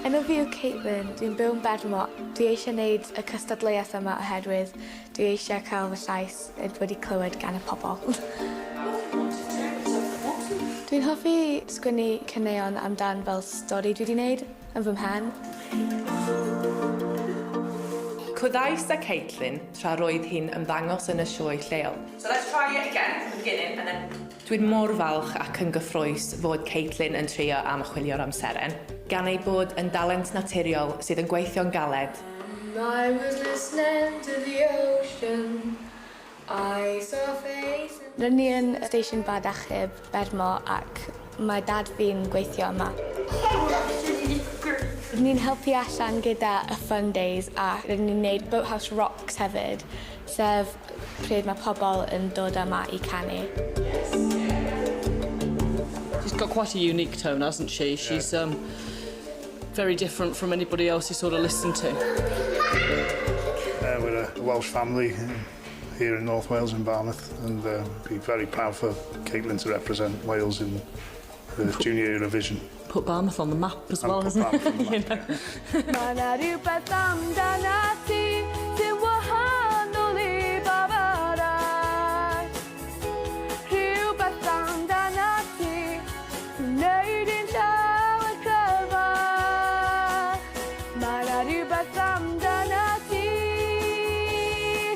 Enw fi yw Caitlin, dwi'n byw yn Bermo. Dwi eisiau neud y cystadleuaeth yma oherwydd dwi eisiau cael fy llais wedi clywed gan y pobl. Dwi'n hoffi sgwennu caneuon amdan fel stori dwi 'di neud yn fy mhen. Cwrddais â Caitlin tra roedd hi'n ymddangos yn y sioe lleol. So let's try it again from the beginning and then Dwi'n mor falch ac yn gyffrous fod Caitlin yn trio am chwilio'r amseren, gan ei bod yn dalent naturiol sydd yn gweithio'n galed. I was listening to the ocean I saw faces. R'yn ni yn station bad achub Bermo ac mae dad fi'n gweithio yma. R'yn ni'n helpu allan gyda y fun days a r'yn ni'n neud Boathouse Rocks hefyd, sef pryd mae pobl yn dod yma i canu. She's got quite a unique tone, hasn't she? She's um, very different from anybody else you sort of listen to. We're a Welsh family here in North Wales in Barmouth and be very proud for Caitlin to represent Wales in the Junior Eurovision. Put Barmouth on the map as And well, put hasn't Barmouth on the it? map, You know? Mae 'na rhywbeth amdanat ti sy'n wahanol i bawb arall. Rhywbeth amdanat ti sy'n neud i'n llawer cryfach. Mae 'na rhywbeth amdanat ti,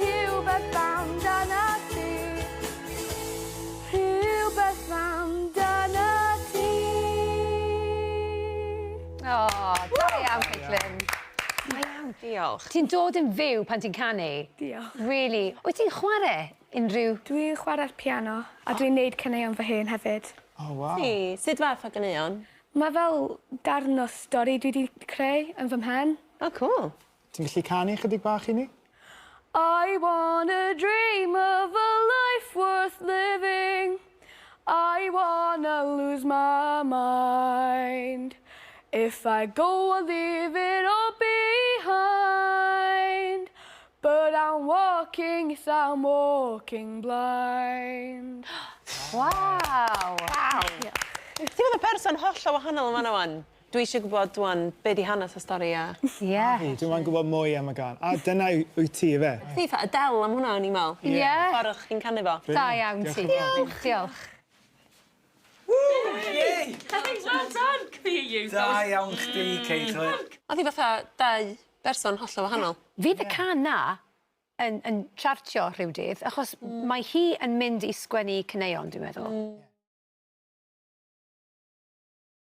rhywbeth amdanat ti, rhywbeth amdanat ti. O, da iawn, Caitlin. Da iawn, diolch. Ti'n dod yn fyw pan ti'n canu. Diolch. Really. Wyt ti'n chwarae unrhyw... Dwi'n chwarae'r piano a dwi'n neud caneuon fy hun hefyd. Oh, wow. Ti, sut fath o ganeuon? Mae fel darn o stori dwi 'di creu yn fy mhen. Oh, cool. Ti'n gallu canu chydig bach i ni? I wanna dream of a life worth living. I wanna lose my mind. If I go, I'll leave it all behind. But I'm walking, yes, I'm walking blind. Waw! Waw! Ti'n fod y person hollol wahanol yma wan. Dwi eisiau gwybod wan be di hanes y stori a. Dwi'n moyn gwybod mwy am y gân. A dyna wyt ti, ife? Ti fatha Adele am hwnna o'n i'n meddwl. Ie. Ffordd o'ch chi'n canu fo. Da iawn ti. Diolch. Diolch. Well done! Come here, you. Da iawn chdi, Caitlin. Oedd hi fatha dau berson hollol wahanol. Fydd y cân na yn chartio rhyw dydd, achos mae hi yn mynd i sgwennu caneuon, dwi'n meddwl.